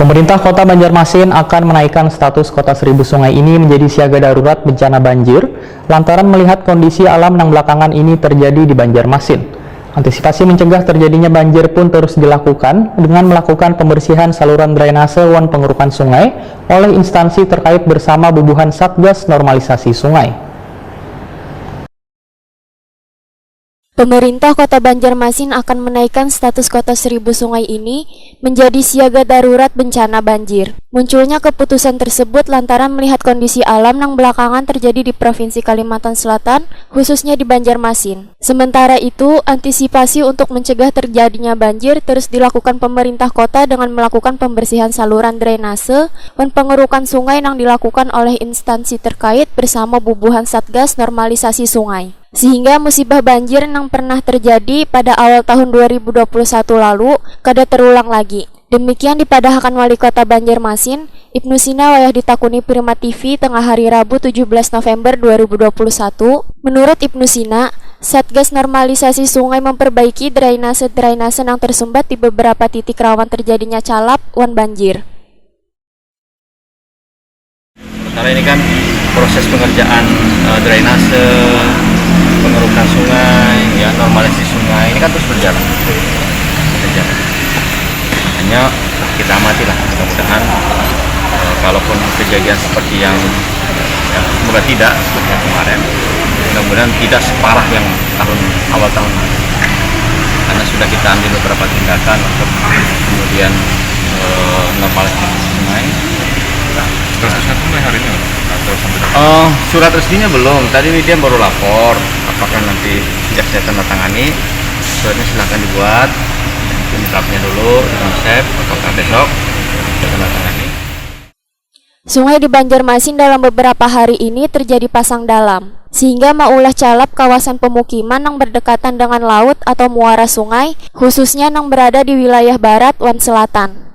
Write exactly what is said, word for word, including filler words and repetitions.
Pemerintah Kota Banjarmasin akan menaikkan status Kota Seribu Sungai ini menjadi siaga darurat bencana banjir lantaran melihat kondisi alam nang belakangan ini terjadi di Banjarmasin. Antisipasi mencegah terjadinya banjir pun terus dilakukan dengan melakukan pembersihan saluran drainase wan pengerukan sungai oleh instansi terkait bersama bubuhan Satgas Normalisasi Sungai. Pemerintah Kota Banjarmasin akan menaikkan status Kota Seribu Sungai ini menjadi siaga darurat bencana banjir. Munculnya keputusan tersebut lantaran melihat kondisi alam nang belakangan terjadi di Provinsi Kalimantan Selatan, khususnya di Banjarmasin. Sementara itu, antisipasi untuk mencegah terjadinya banjir terus dilakukan pemerintah kota dengan melakukan pembersihan saluran drainase wan pengerukan sungai nang dilakukan oleh instansi terkait bersama bubuhan Satgas Normalisasi Sungai. Sehingga musibah banjir nang pernah terjadi pada awal tahun dua ribu dua puluh satu lalu kada terulang lagi. Demikian dipadahakan Wali Kota Banjarmasin, Ibnu Sina wayah ditakuni Prima T V tengah hari Rabu tujuh belas November dua ribu dua puluh satu. Menurut Ibnu Sina, Satgas Normalisasi Sungai memperbaiki drainase-drainase nang tersumbat di beberapa titik rawan terjadinya calap wan banjir. Sementara ini kan proses pengerjaan uh, drainase, pengerukan sungai, ya normalisasi sungai ini kan terus berjalan. Berjalan. Hanya kita amatilah, mudah-mudahan uh, kalaupun kejadian seperti yang ya, semoga tidak seperti yang kemarin, mudah-mudahan tidak separah yang tahun awal tahun lalu. Karena sudah kita ambil beberapa tindakan untuk kemudian uh, normalisasi sungai. Statusnya tuh mulai hari ini loh, atau sampai Oh, surat resminya belum. Tadi Widian baru lapor. Apakah nanti sejak saya tanda tangani, suratnya silahkan dibuat. Ini draftnya dulu, di konsep. Apakah besok saya tanda tangani? Sungai di Banjarmasin dalam beberapa hari ini terjadi pasang dalam, sehingga maulah calap kawasan pemukiman yang berdekatan dengan laut atau muara sungai, khususnya yang berada di wilayah barat wan selatan.